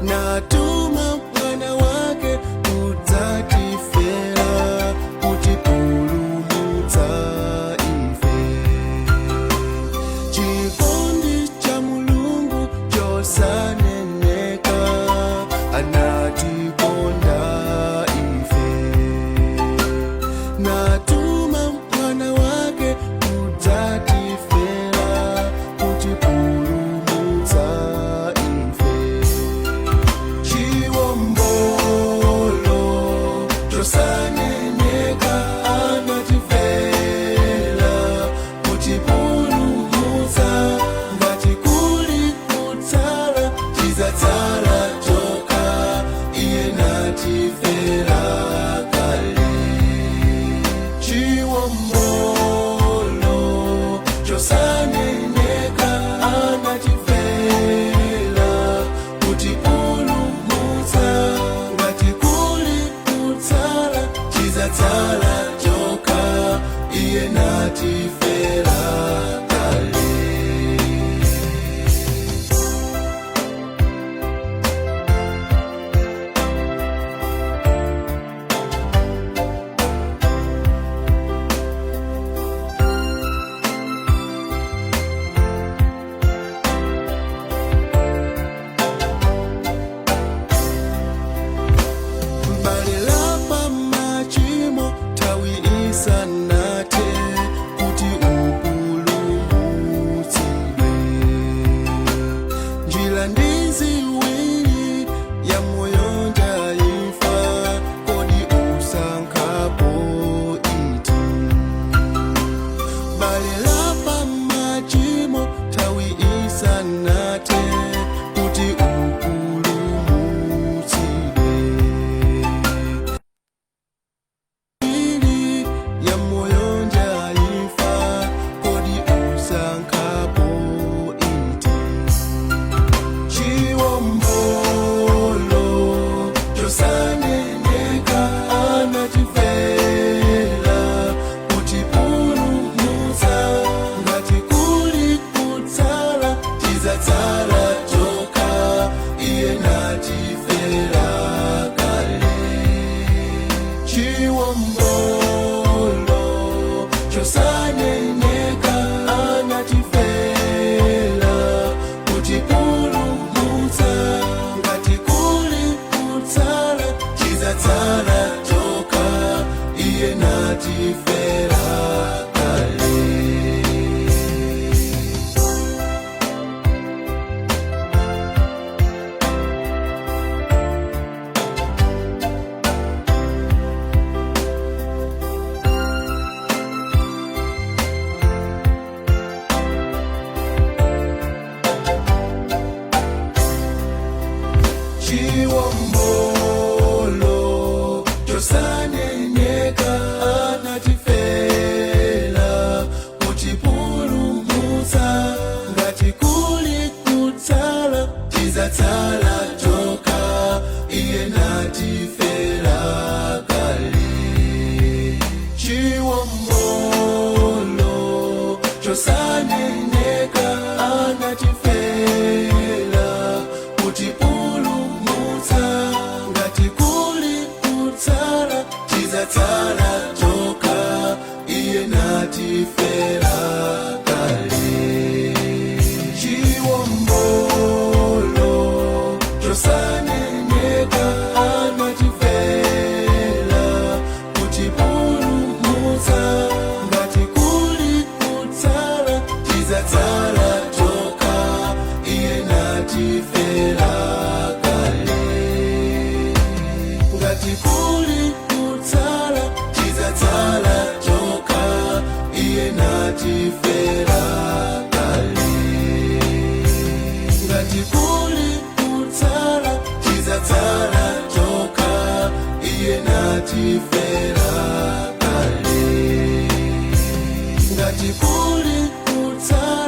Natuma mwana wake kudzatifera, kutipulumutsa ife. Chikondi cha Mulungu chosaneneka, anatikonda ife. Natuma mwana wake kudzatifera, kutipulumutsa ife. Chiwombolo chosaneneka, anatifera, kutipulumutsa. Ngati kuli kutsala, tizatsala toka, iye natifera kale. Chiwombolo chosaneneka, anatifera, kutipulumutsa. Ngati kuli kutsala, tizatsala toka, iye natifera kale. Balelapa machimo nthawi isanathe, kuti upulumutsidwe. Njira ndi ziwiri, ya moyo ndi imfa, kodi usankhapo iti? Balelapa machimo nthawi isanathe, kuti upulumutsidwe. Ili ya moyo ndi imfa, kodi usankhapo iti? Chiwombolo chosaneneka, anatifera, kutipulumutsa. Ngati kuli kutsala, tizatsala toka, iye natifera kale. Chiwombolo chosaneneka, anatifera, kutipulumutsa. Ngati kuli kutsala, tizatsala toka, iye natifera kale. Chiwombolo chosaneneka, anatifera, kutipulumutsa. Ngati kuli kutsala, tizatsala toka, iye natifera kale. Chiwombolo chosaneneka, anatifera, kutipulumutsa. Ngati kuli kutsala, tizatsala toka, iye natifera kale. Chiwombolo chosaneneka, anatifera, kutipulumutsa. Ngati kuli kutsala, tizatsala toka, iye natifera kale. Ngati kuli kutsala, tizatsala toka, iye natifera kale. Ngati kuli kutsala, tizatsala toka, iye natifera kale. Ngati kuli kutsala.